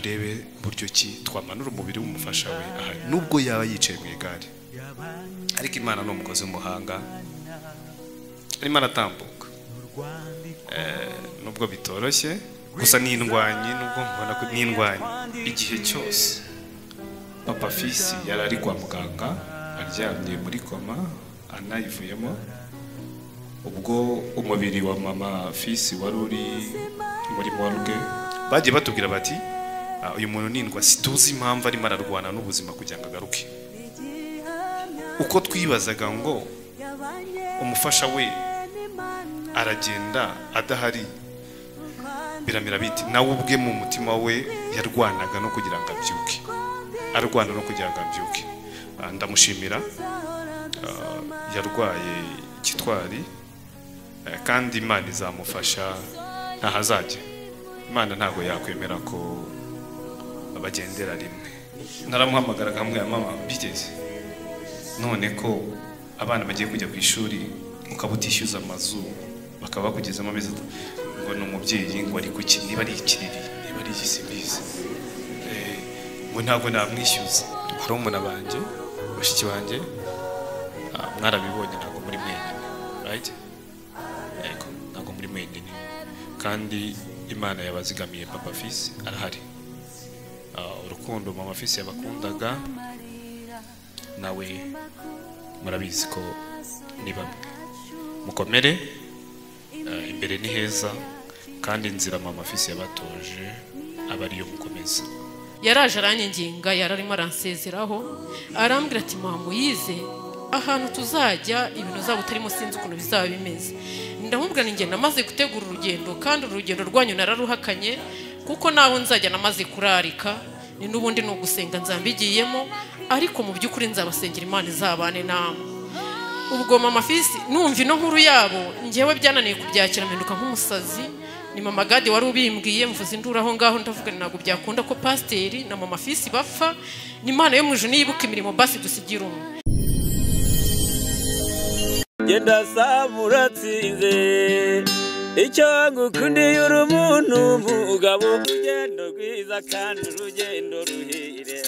Turebe buryo ki twamanura umubiri w'umufasha we ahari, nubwo yaba yicaye mu igare. Ariko Imana ni umukozi w'umuhanga, arimo aratambuka. Nubwo bitoroshye, gusa ni indwanyi, nubwo mbona ko ni indwanyi. Igihe cyose Papa Fisi yari ari kwa muganga aryamye muri koma anayivuyemo, ubwo umubiri wa Mama Fisi wari uri muri morgue, bagiye batubwira bati uyu muntu nindwa, situzi impamvu arimo ararwana n'ubuzima kugira ngo agaruke. Uko twibazaga ngo umufasha we aragenda adahari biramira biti, nawe ubwe mu mutima we yarwanaga no kugira ngo abyuke, arwana no kugira ngo abyuke. Ndamushimira, yarwaye igitwari, kandi Imana izamufasha ntahazajya. Imana ntabwo yakwemera ko bagendera rimwe. Naramuhamagara nkamubwira, mama bigeze none ko abana bagiye kujya ku ishuri ukaba utishyuza amazu bakaba bakugezamo amezi, ngo ni umubyeyi, ngo ari kuki, niba ari ikiriri, niba ari igisimbizi, ngo ntabwo namwishyuza. Barumuna banjye, bashiki banjye, mwarabibonye, ntabwo muri mwenyine, right? Yego, ntabwo muri mwenyine. Kandi Imana yabazigamiye Papa Fisi arahari. Urukundo Mama Fisi yabakundaga nawe murabizi ko ni bamwe. Mukomere, imbere ni heza, kandi inzira Mama Fisi yabatoje aba ariyo mukomeza. Yaraje aranyinginga, yararimo aransezeraho, arambwira ati mama yize ahantu tuzajya ibintu uzaba utarimo sinzi ukuntu bizaba bimeze. Ndamubwira ninjye namaze gutegura urugendo, kandi urugendo rwanyu nararuhakanye, kuko naho nzajya namaze kurarika, ni n'ubundi no gusenga nzambigiyemo, ariko mu by'ukuri nzabasengera Imana izabane namwe. Ubwo Mama Fisi numva ino nkuru yabo, njyewe byananiye kubyakira, mpinduka nk'umusazi. Ni Mama Gadi wari ubimbwiye, mvuze induru aho ngaho, ndavuga ntabwo byakunda ko pasiteri na Mama Fisi bapfa, ni Imana yo mu ijuru niyibuka imirimo basi dusigira umwe. Genda samuratsinze icyo ngukundiye uri umuntu mugabo, urugendo rwiza kandi urugendo ruhire.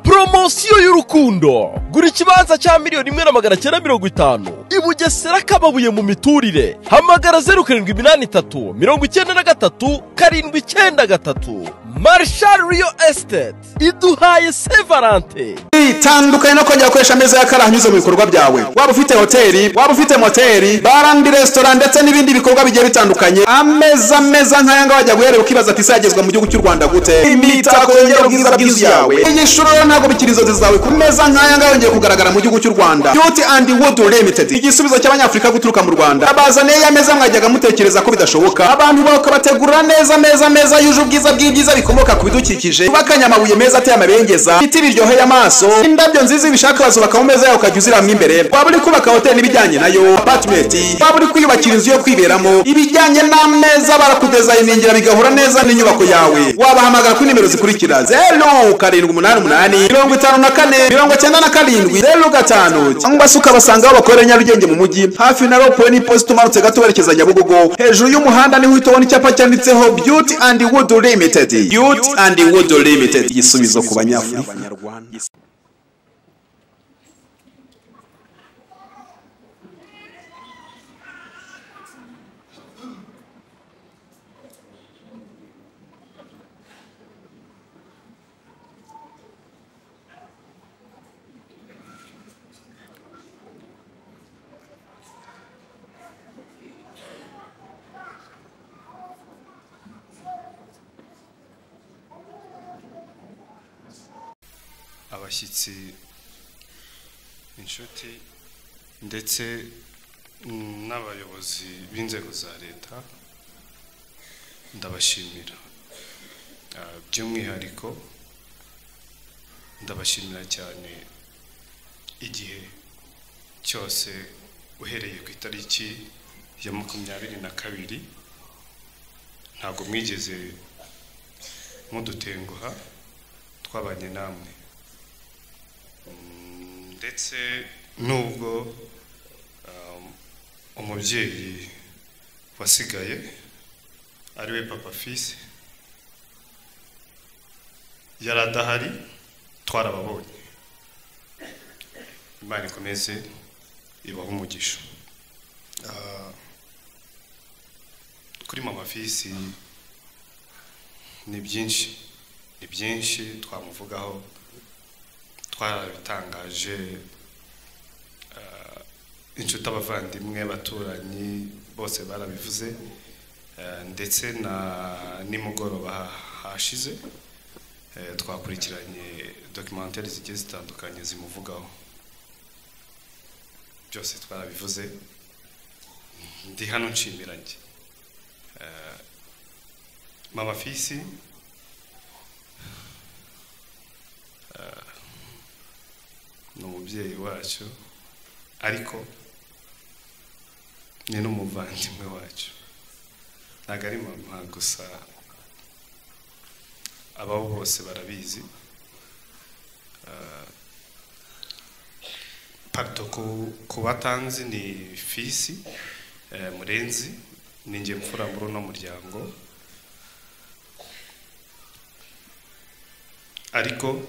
Promosiyo y'urukundo, gura ikibanza cya 1,950,000 i Bugesera Kababuye mu miturire. Hamagara 0783 93 793. Marshal Real Estate iduhaye Sevalente. Itandukanye no kongera gukoresha ameza y'akarahanyuze mu bikorwa byawe. Waba ufite hoteli, waba ufite moteri, barandi restaurant ndetse n'ibindi bikorwa bigiye bitandukanye. Ameza meza nk'aya ngaya wajya guherera ukibaza ati isagezwa mu gihugu cy'u Rwanda gute? Imitako yongera ubwiza bw'inzu yawe. Iyi shuro ntabwo bikiri inzozi zawe. Ku meza nk'aya ngaya yongeye kugaragara mu gihugu cy'u Rwanda. Beauty and Wood Limited, igisubizo cy'abanyafrika guturuka mu Rwanda. Abazaniye ya meza mwajyaga mutekereza ko bidashoboka. Abantu bakabategurira neza meza meza yuje ubwiza bw'ibyiza bikomoka ku bidukikije. Bakanyamabuye meza ateye amabengeza, ibiti biryoheye amaso, indabyo nziza bishaka bazubaka mu meza yawe ukajya uziramwe imbere. Waba uri kubaka hoteli n'ibijyanye nayo, apartment, waba uri kwiyubakira inzu yo kwiberamo, ibijyanye n'ameza barakudesigningira bigahura neza n'inyubako yawe. Wabahamagara kuri nimero zikurikira: 0788 54 97 05, cyangwa se ukabasanga aho bakorera Nyarugenge mu mujyi, hafi na ropo n'iposita, umanutse gato werekeza Nyabugogo, hejuru y'umuhanda niho uhita ubona icyapa cyanditseho Beauty and Wood Limited. Beauty and Wood Limited, igisubizo ku banyafurika. Abashyitsi, inshuti ndetse n'abayobozi b'inzego za leta, ndabashimira. By'umwihariko ndabashimira cyane igihe cyose uhereye ku itariki ya 22 ntabwo mwigeze mudutenguha, twabanye namwe. Ndetse nubwo umubyeyi wasigaye ariwe Papa Fisi Yari adahari, twarababonye. Imana ikomeze ibahe umugisha. Kuri Mama Fisi ni byinshi twamuvugaho, twarabitangaje, inshuti, abavandimwe, abaturanyi bose barabivuze, ndetse na nimugoroba hashize twakurikiranye documentaire zigiye zitandukanye zimuvugaho, byose twarabivuze. Ndi hano nshimira njye Mama Fisi. Ni umubyeyi wacu, ariko ni n'umuvandimwe wacu. Ntabwo ari mama gusa, ababo bose barabizi. Pardon ku batanzi, ni Fisi Murenzi, ni njye mfura muri uno muryango, ariko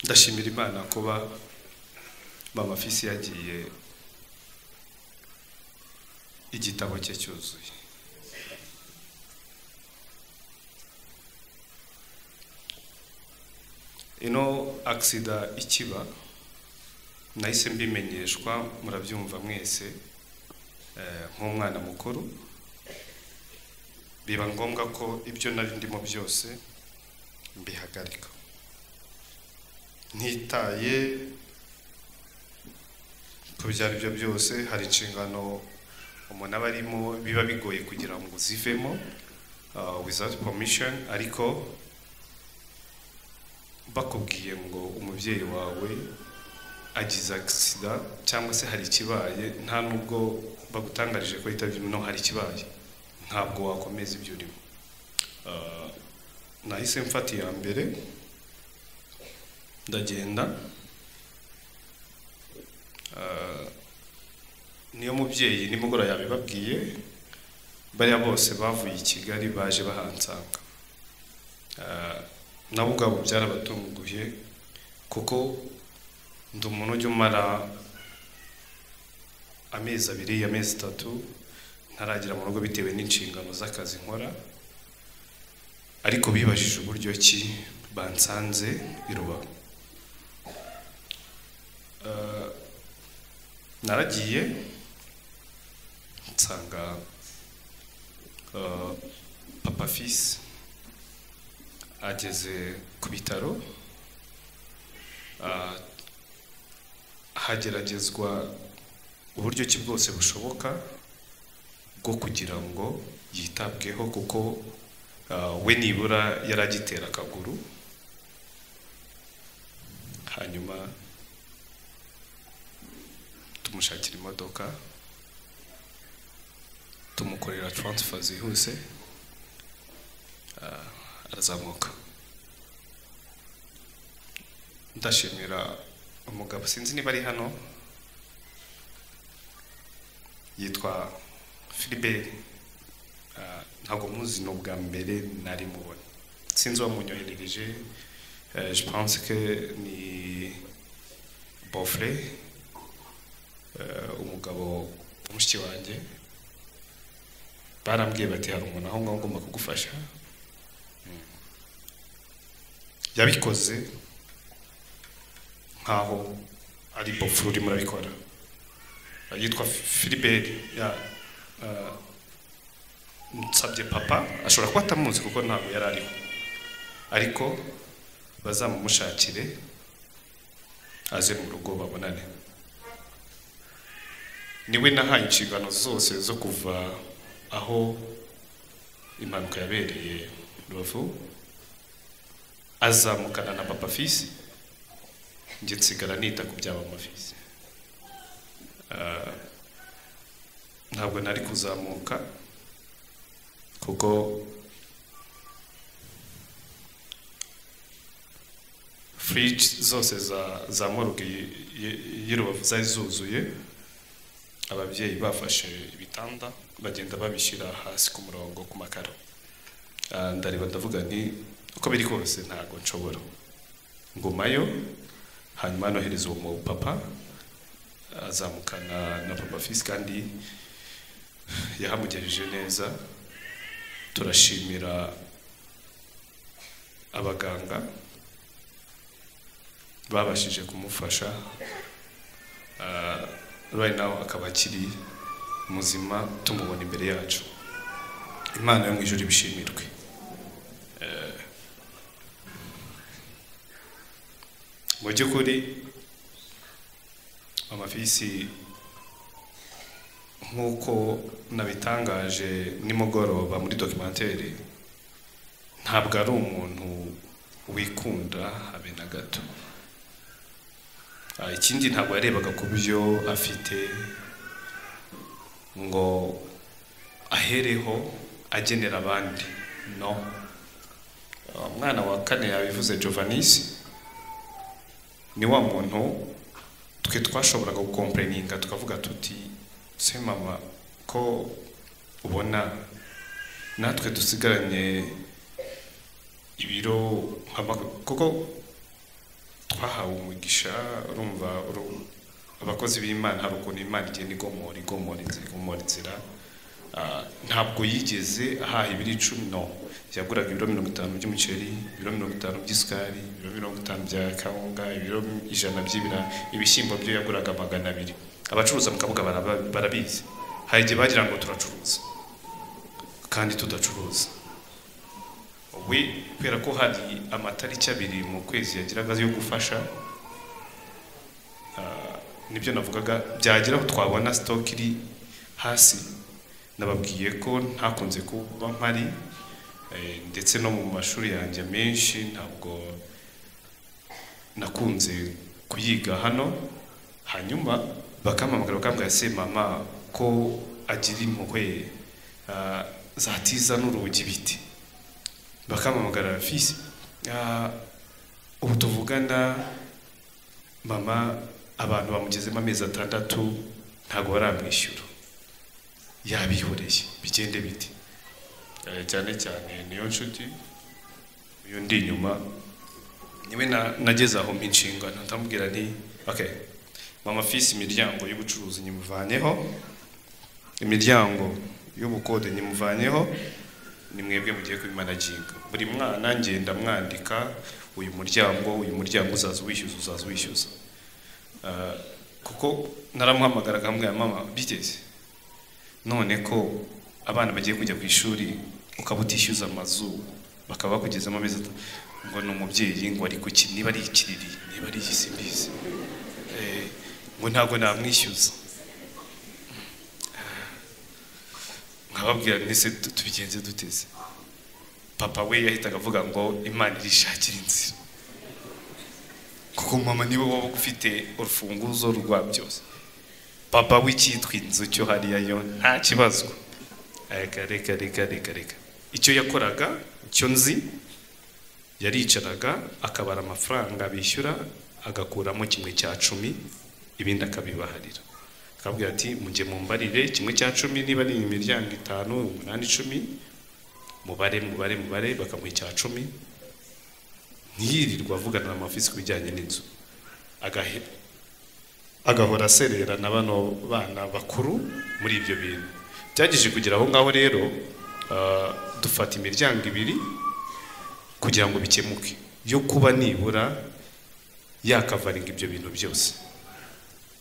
ndashimira Imana kuba Mama Fisi yagiye igitabo cye cyuzuye. Ino accident ikiba nahise mbimenyeshwa, murabyumva mwese, nk'umwana mukuru biba ngombwa ko ibyo nari ndimo byose mbihagarika, ntitaye ku byo ari byo byose. Hari inshingano umuntu aba arimo biba bigoye kugira ngo zivemo without permission, ariko bakubwiye ngo umubyeyi wawe agize accident cyangwa se hari ikibaye, nta nubwo bagutangarije ko yitabye, no hari ikibaye, ntabwo wakomeza ibyo urimo. Nahise mfata iya mbere ndagenda. Niyo mubyeyi nimugoroba yabibabwiye, bariya bose bavuye i Kigali baje bahansanga. Nabo ubwabo byarabatunguye, kuko ndi umuntu ujya umara amezi 2, amezi 3 ntaragera mu rugo bitewe n'inshingano z'akazi nkora, ariko bibajije uburyo ki bansanze i Rubavu. Naragiye nsanga Papa Fisi ageze ku bitaro, hageragezwa uburyo ki bwose bushoboka bwo kugira ngo yitabweho, kuko we nibura yaragitera akaguru. Hanyuma tumushakira imodoka, tumukorera transfer zihuse, arazamuka. Ndashimira umugabo, sinzi niba ari hano, yitwa Philibert. Ntabwo muzi, ni ubwa mbere nari mubona, sinzi uwamunyoherereje, je pense que ni beau-frère, umugabo mushiki wanjye. Barambwiye bati hari umuntu aho ngaho ngomba kugufasha. Yabikoze nkaho ari beau-frère urimo arabikora. Yitwa Philibert. Nsabye papa, ashobora kuba atamuzi kuko ntabwo yari ariho, ariko bazamumushakire aze mu rugo babonane. Niwe nahaye inshingano zose zo kuva aho impanuka yabereye Rubavu, azamukana na Papa Fisi, njye nsigara nita ku bya Mama Fisi. Ntabwo nari kuzamuka kuko fridge zose za morgue y'i Rubavu zari zuzuye, Ababyeyi bafashe ibitanda bagenda babishyira hasi ku murongo ku makaro. Ndareba ndavuga nti uko biri kose ntago nshobora, ngumayo. Hanyuma nohereza uwo mupapa azamukana na papa Fisi, kandi yahamugejeje neza. Turashimira abaganga babashije kumufasha. Right now akaba akiri muzima, tumubona imbere yacu. Imana yo mu ijuru ibishimirwe. Mu by'ukuri Mama Fisi, nk'uko nabitangaje nimugoroba muri documentaire, ntabwo ari umuntu wikunda habe na gato. Ikindi ntabwo yarebaga ku byo afite ngo ahereho agenera abandi. No, umwana wa kane yabivuze, Giovannis, ni wa muntu twe twashoboraga gukomplaininga tukavuga tuti se mama ko ubona natwe dusigaranye ibiro, kuko twahawe umugisha. Urumva abakozi b'Imana hari ukuntu Imana igenda igomora igomora inzira igomora inzira. Ntabwo yigeze ahaha ibiro 10, no, yaguraga ibiro 50 by'umuceri, ibiro 50 by'isukari, ibiro 50 bya kawunga, ibiro 100 by'ibira, ibishyimbo byo yaguraga 200. Abacuruza mu Kabuga barabizi, hari igihe bagira ngo turacuruza kandi tudacuruza. We kubera ko hari amatariki 2 mu kwezi yagiraga yo gufasha, nibyo navugaga, byagera aho twabona stock iri hasi. Nababwiye ko ntakunze kuba mpari, ndetse no mu mashuri yanjye menshi ntabwo nakunze kuyiga hano. Hanyuma bakampamagara bakambwira se mama ko agira impuhwe zatiza n'urugi biti. Bakampamagara Fisi, ubu tuvugana mama abantu bamugezemo amezi 6 ntabwo baramwishyura, yabihoreye bigende biti. Cyane cyane niyo nshuti uyu ndi inyuma niwe nageze aho inshingano, ndamubwira nti okay mama Fisi, imiryango y'ubucuruzi nyimuvanyeho, imiryango y'ubukode nyimuvanyeho, ni mwebwe mugiye kubimanaginga. Buri mwana ngenda mwandika uyu muryango uzaza wishyuza, uzaza wishyuza. Kuko naramuhamagara akambwira mama bigeze none ko abana bagiye kujya ku ishuri ukaba utishyuza amazu bakaba bakugezemo amezi 3, ngo ni umubyeyi ngo ari kuki, niba ari ikiriri niba ari igisimbizi, ngo ntabwo namwishyuza. Nkababwira nese tubigenze duteze. Papa we yahitaga avuga ngo Imana irishakira inzira, kuko mama niwe waba ufite urufunguzo rwa byose. Papa w'icyitwa inzu cyo hariya yo nta kibazo. Reka reka reka reka reka. Icyo yakoraga icyo nzi, yaricaraga akabara amafaranga bishyura, agakuramo 1/10, ibindi akabibaharira. Akabwira ati mujye mumbarire 1/10, niba ni imiryango 5, 8, 10, mubare mubare mubare, bakamuha 10. Ntiyirirwa avugana na Mama Fisi ku bijyanye n'inzu, agahora aserera na bano bana bakuru muri ibyo bintu. Byagije kugira aho ngaho rero, dufata imiryango 2 kugira ngo bikemuke, yo kuba nibura yakavaringa ibyo bintu byose.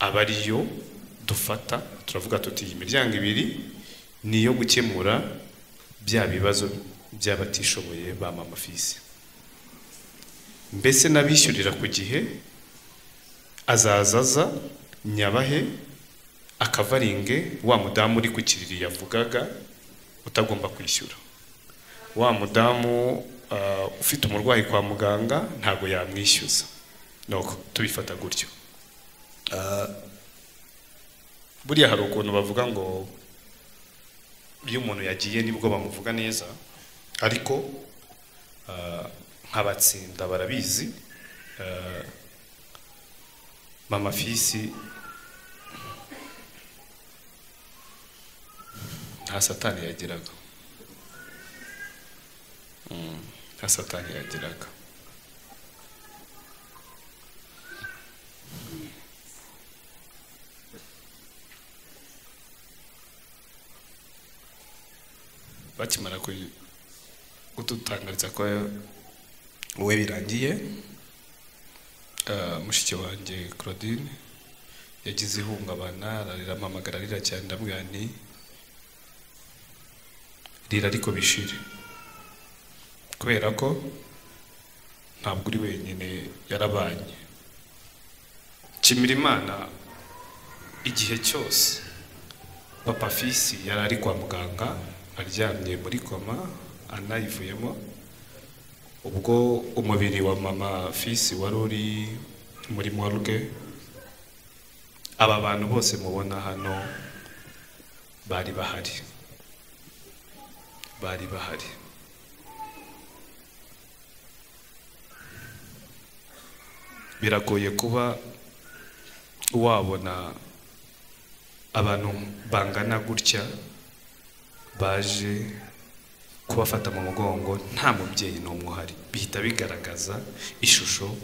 Aba ariyo dufata, turavuga tuti iyi miryango 2 niyo gukemura bya bibazo by'abatishoboye ba Mama Fisi. Mbese n'abishyurira ku gihe azazaza nyabahe akavaringe wa mudamu uri ku kiriri yavugaga utagomba kwishyura, wa mudamu ufite umurwayi kwa muganga ntago yamwishyuza. Nuko tubifata gutyo. Buriya hari ukuntu bavuga ngo iyo umuntu yagiye nibwo bamuvuga neza, ariko nkabatsinda barabizi. Mama Fisi Nta satani yagiraga. Nta satani yagiraga. Bakimara kudutangariza ko wowe birangiye, mushiki wanjye Claudine yagize ihungabana, ararira, ampamagara arira cyane, ndamubwira nti rira ariko bishire, kubera ko ntabwo uri wenyine, yarabanye. Nshimira Imana igihe cyose Papa Fisi yari ari kwa muganga aryamye muri koma anayivuyemo, ubwo umubiri wa mama Fisi wari uri muri morgue, aba bantu bose mubona hano bari bahari, bari bahari. Biragoye kuba wabona abantu bangana gutya baje kubafata mu mugongo nta mubyeyi n'umwe uhari. Bihita bigaragaza ishusho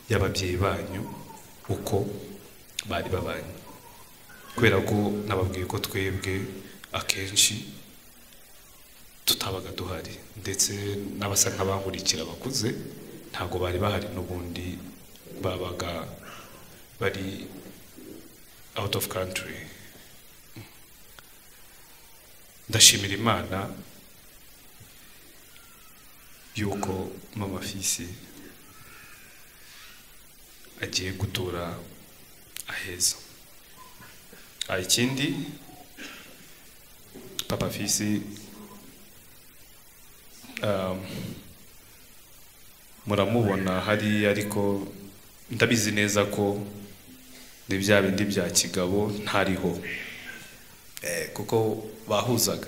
y'ababyeyi banyu uko bari babanye, kubera ko nababwiye ko twebwe akenshi tutabaga duhari, ndetse n'abasa nk'abankurikira bakuze ntabwo bari bahari, n'ubundi babaga bari out of country. Ndashimira Imana yuko mama Fisi agiye gutura aheza. Ikindi, Papa Fisi muramubona hari, ariko ndabizi neza ko ni bya bindi bya kigabo ntariho, kuko bahuzaga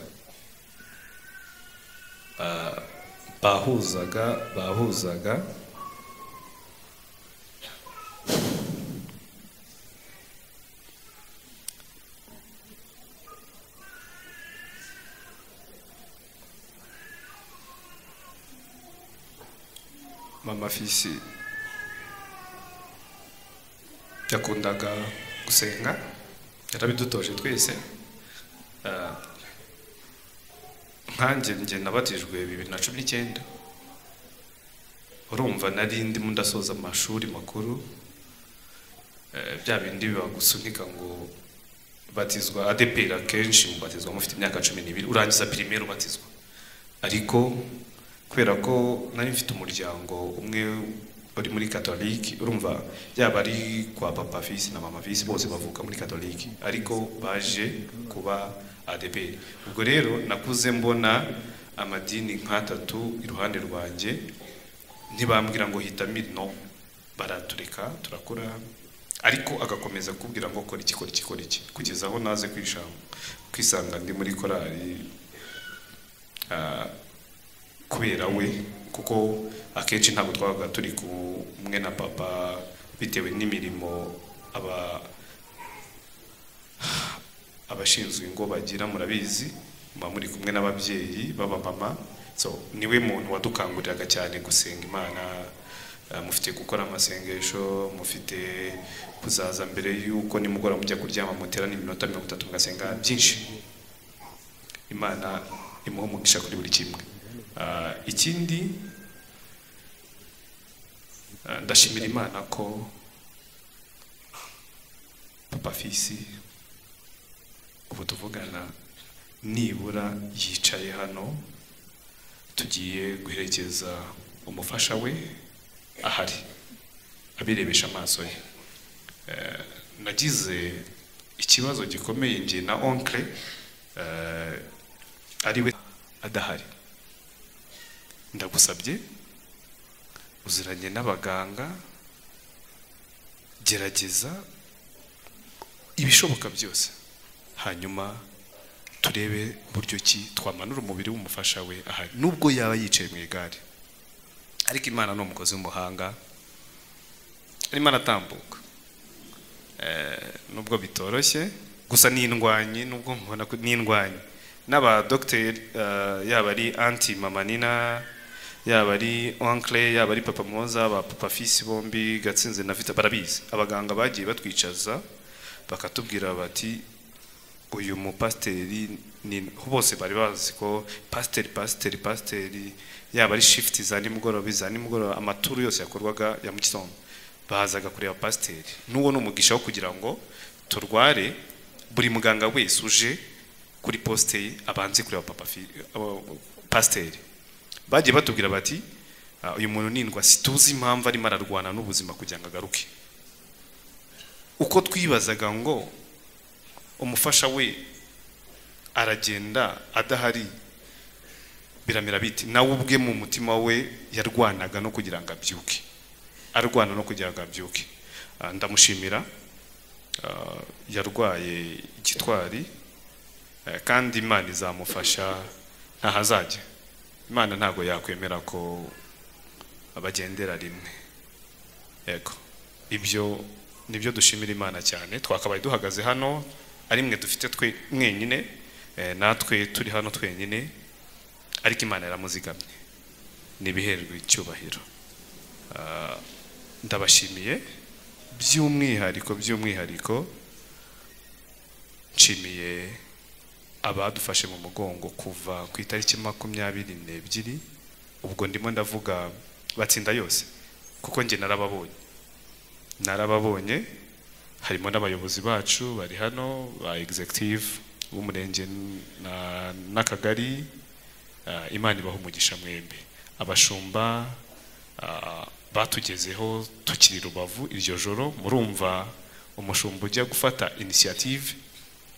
bahuzaga Mama Fisi yakundaga gusenga, yarabidutoje twese. Nkanjye njye nabatijwe 2019, urumva nari ndimo ndasoza amashuri makuru, bya bindi bibagusunika ngo batizwa ADPR, akenshi mubatizwa mufite imyaka 12, urangiza primaire ubatizwa. Ariko kubera ko nari mfite umuryango umwe uri muri Catholique, urumva yaba ari kwa Papa Fisi na Mama Fisi bose bavuka muri Catholique, ariko baje kuba ADPR. Ubwo rero nakuze mbona amadini nk'atatu iruhande rwanjye, ntibambwira ngo hitamire, no, baratureka turakura, ariko agakomeza kubwira ngo kora iki, kora iki, kora iki, kugeza aho naze kwisanga ndi muri korali kubera we, kuko akenshi ntabwo twabaga turi kumwe na papa bitewe n'imirimo abashinzwe ingo bagira, murabizi muba muri kumwe n'ababyeyi baba mama. So niwe muntu wadukanguriraga cyane gusenga Imana, mufite gukora amasengesho, mufite kuzaza mbere yuko nimugora mujya kuryama muterana iminota 30 mugasenga byinshi. Imana imuha umugisha kuri buri kimwe. Ikindi, ndashimira Imana ko Papa Fisi ubu tuvugana nibura yicaye hano, tugiye guherekeza umufasha we ahari abirebesha amaso ye. Nagize ikibazo gikomeye njye na oncle ari we adahari. Ndagusabye uziranye n'abaganga, gerageza ibishoboka byose, hanyuma turebe buryo ki twamanura umubiri w'umufasha we ahari, nubwo yaba yicaye mu igare. Ariko Imana ni umukozi w'umuhanga, arimo aratambuka, nubwo bitoroshye, gusa n'indwanyi, nubwo mubona ko n'indwanyi, N'aba docteur, yaba ari anti mama Nina, yaba ari oncle, yaba ari papa Moza, ba papa fils bombi Gatsinze na Vita barabizi. Abaganga bagiye batwicaza bakatubwira bati uyu mupasteri ni bose bari bazi ko pasiteri yaba ari shift za nimugoroba amaturu yose yakorwaga ya mu gitondo bazaga kureba pasiteri. N'uwo ni umugisha wo kugira ngo turware, buri muganga wese uje kuri poste abanze kureba papa pasiteri. Bagiye batubwira bati uyu muntu nindwa situzi impamvu arimo ararwana n'ubuzima kugira ngo agaruke. Uko twibazaga ngo umufasha we aragenda adahari biramera biti, nawe ubwe mu mutima we yarwanaga no kugira ngo abyuke, arwana no kugira ngo abyuke. Ndamushimira, yarwaye igitwari, kandi Imana izamufasha ntahazajya. Imana ntago yakwemera ko abagendera rimwe. Yego, ibyo nibyo dushimira Imana cyane. Twakabaye duhagaze hano ari mwe dufite twe mwenyine, natwe turi hano twenyine, ariko Imana yaramuzigamye, nibiherwe icyubahiro. Ndabashimiye by'umwihariko nshimiye abadufashe mu mugongo kuva ku itariki 22, ubwo ndimo ndavuga batsinda yose kuko nge narababonye harimo n'abayobozi bacu bari hano ba executive w'umurenge n'akagari. Imana ibaha umugisha mwembe. Abashumba batugezeho tukiri Rubavu iryo joro, murumva umushumba ujya gufata initiative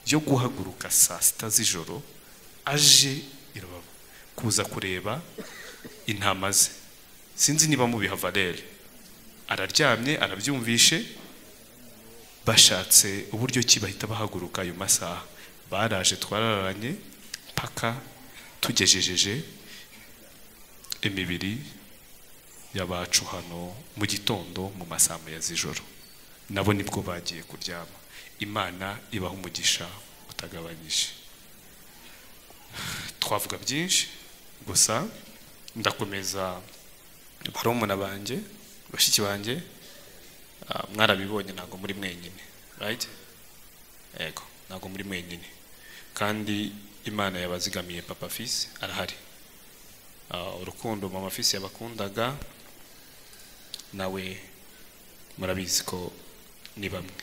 yo guhaguruka saa 6 z'ijoro aje i Rubavu kuza kureba intama ze. Sinzi niba mubiha Valere, araryamye arabyumvishe, bashatse uburyo ki bahita bahaguruka ayo masaha. Baraje twararanye paka tugejejeje imibiri y'abacu hano mu gitondo mu masaha ya z'ijoro, nabo nibwo bagiye kuryama. Imana ibaha umugisha utagabanyije. Twavuga byinshi gusa ndakomeza barumuna banjye, bashiki banjye, mwarabibonye ntago muri mwenyine, right? Yego, ntago muri mwenyine, kandi Imana yabazigamiye. Papa Fils arahari. Urukundo mama Fils yabakundaga nawe murabizi ko ni bamwe.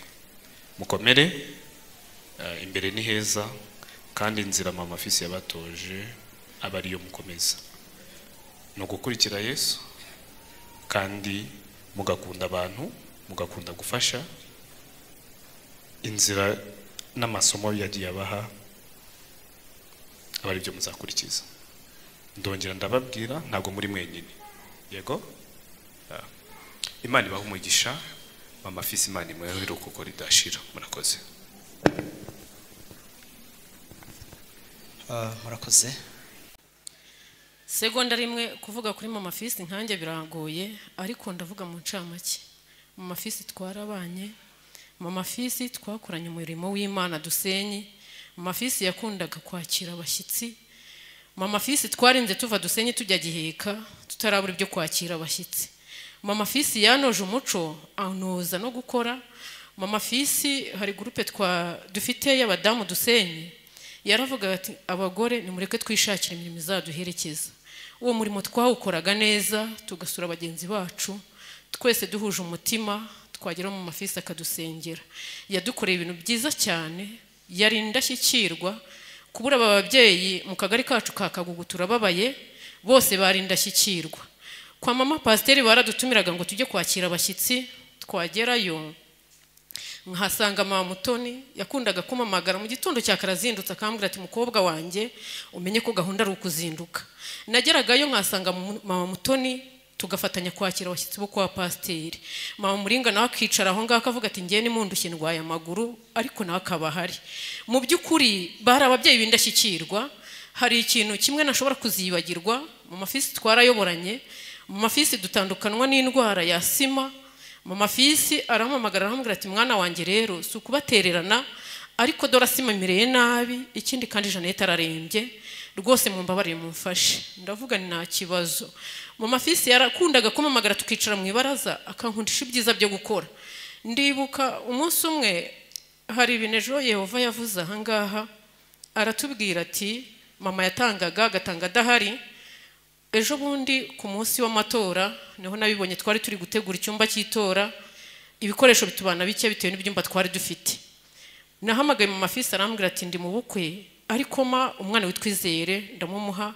Mukomere, imbere ni heza, kandi inzira mama Fils yabatoje aba ariyo mukomeza, no gukurikira Yesu, kandi mugakunda abantu, mugakunda gufasha. Inzira n'amasomo yagiye abaha aba aribyo muzakurikiza. Ndongera ndababwira ntago muri mwenyine. Yego, Imana ibaha umugisha. Mama Fils Imana imuhe iruhuko ridashira. Murakoze. Murakoze. Segonda rimwe kuvuga kuri mama Fils nkanjye biragoye, ariko ndavuga mu ncamake. Mama Fils twarabanye, mama Fils twakoranye umurimo w'Imana Dusenyi. Mama Fils yakundaga kwakira abashyitsi. Mama Fils twarinze tuva Dusenyi tujya Giheka tutarabura ibyo kwakira abashyitsi. Mama Fils yanoje umuco, anoza no gukora. Mama Fils hari groupe twa dufite y'abadamu Dusenyi, yaravuga ati abagore nimureke twishakire imirimo izaduherekeza. Uwo murimo twawukoraga neza, tugasura bagenzi bacu twese duhuje umutima, twagera mu Mama Fils akadusengera. Yadukoreye ibintu byiza cyane, yari indashyikirwa. Kubura aba babyeyi mu kagari kacu ka Kagugu turababaye, bose bari indashyikirwa. Kwa mama pasiteri baradutumiraga ngo tujye kwakira abashyitsi, twagerayo nkasanga mama Mutoni yakundaga kumamagara mu gitondo cya karazindutse akambwira ati mukobwa wanjye umenye ko gahunda ari ukuzinduka. Nageragayo nkasanga mama Mutoni tugafatanya kwakira abashyitsi bo kwa pasiteri. Mama Muringa nawe akicara aho ngaho akavuga ati ngiye nimundushye ndwaye amaguru, ariko nawe akaba ahari. Mu by'ukuri bari ababyeyi b'indashyikirwa. Hari ikintu kimwe nashobora kuzibagirwa, mama Fils twarayoboranye, mama Fils dutandukanwa n'indwara ya sima. Mama Fils arampamagara arambwira ati mwana wanjye rero si ukubatererana, Ariko dore asimamireye nabi, ikindi kandi Jeannette ararembye rwose, mumbabarire mumfashe. Ndavuga ni nta kibazo. Mama Fisi yarakundaga kumpamagara tukicara mu ibaraza akankundisha ibyiza byo gukora. Ndibuka umunsi umwe hari ibintu ejo Yehova yavuze aha ngaha, aratubwira ati mama yatangaga agatanga adahari. Ejo bundi ku munsi w'amatora niho nabibonye, twari turi gutegura icyumba cy'itora, ibikoresho bitubana bike bitewe n'ibyumba twari dufite. Nahamagaye mama Fisi arambwira ati ndi mu bukwe, ariko ma umwana witwizere ndamumuha.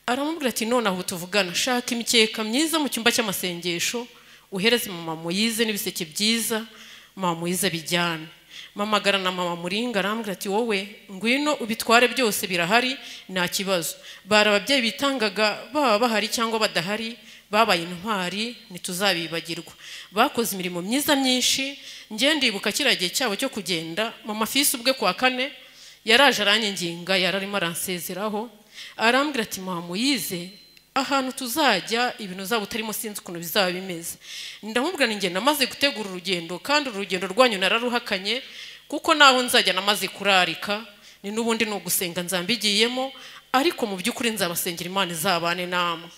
Aramubwira ati none aho tuvugana shaka imikeka myiza mu cyumba cy'amasengesho uhereze mama Moyize n'ibiseke byiza mama Moyize bijyane. Mamagara na mama Muringa arambwira ati wowe ngwino ubitware byose birahari nta kibazo. Bari ababyeyi bitangaga baba bahari cyangwa badahari, babaye intwari ntituzabibagirwa, bakoze imirimo myiza myinshi. Ngiye ndibuka kiriya gihe cyabo cyo kugenda, mama Fisi ubwe kwa kane yaraje aranyinginga, yararimo aransezeraho, arambwira ati mama Moyize ahantu tuzajya ibintu uzaba utarimo sinzi ukuntu bizaba bimeze. Ndamubwira ni njye namaze gutegura urugendo, kandi urugendo rwanyu nararuhakanye kuko naho nzajya namaze kurarika, ni n'ubundi ni ugusenga nzambigiyemo, ariko mu by'ukuri nzabasengera Imana izabane namwe.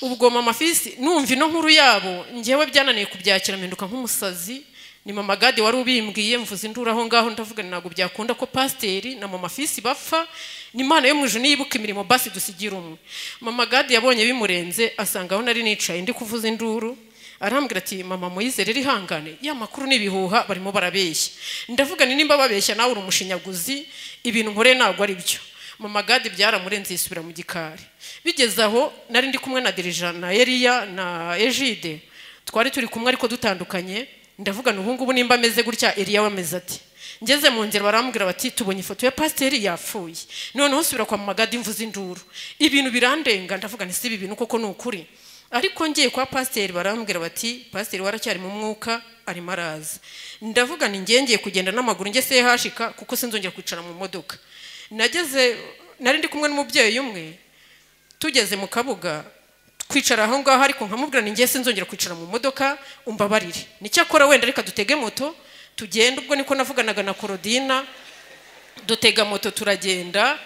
Ubwo mama Fisi numva ino nkuru yabo njyewe byananiye kubyakira, mpinduka nk'umusazi. Ni mama Gadi wari ubimbwiye, mvuze induru aho ngaho, ndavuga ntabwo byakunda ko pasiteri na mama Fisi bapfa, ni Imana yo mu ijuru niyibuka imirimo basi dusigira umwe. Mama Gadi yabonye bimurenze, asanga aho nari nicaye ndi kuvuza induru, arambwira ati mama Moyize rero ihangane, ya makuru n'ibihuha barimo barabeshya. Ndavuga ni nimba babeshya nawe uri umushinyaguzi, ibintu nkore ntabwo ari byo. Mama Gadi byaramurenze yisubira mu gikari. Bigeze aho nari ndi kumwe na Dirija na Eliya na Ejide, twari turi kumwe ariko dutandukanye. Ndavuga ubu ngubu nimba ameze gutya Eliya wameze ati. Ngeze mu nzira barambwira bati tubonye ifoto ya pasiteri yapfuye. Noneho nsubira kwa mama Gadi mvuze induru, ibintu birandenga. Ndavuga nti si ibi bintu koko ni ukuri. Ariko ngiye kwa pasiteri barambwira bati pasiteri waracyari mu mwuka arimo araza. Ndavuga nti ngiye ngiye kugenda n'amaguru njye sehashika kuko sinzongera kwicara mu modoka. Nageze nari ndi kumwe n'umubyeyi umwe, tugeze mu Kabuga kwicara aho ngaho, ariko nkamubwira ni ngiye sinzongera kwicara mu modoka umbabarire, nicyakora wenda reka dutege moto tugenda. Ubwo niko navuganaga na Korodina, dutega moto turagenda.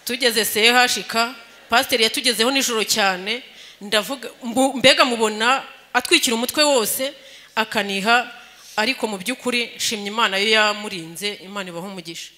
Tugeze sehashika, pasiteri yatugezeho nijoro cyane. Ndavuga mbega mubona atwikira umutwe wose akaniha, ariko mu by'ukuri nshimye Imana yo yamurinze. Imana ibaho umugisha.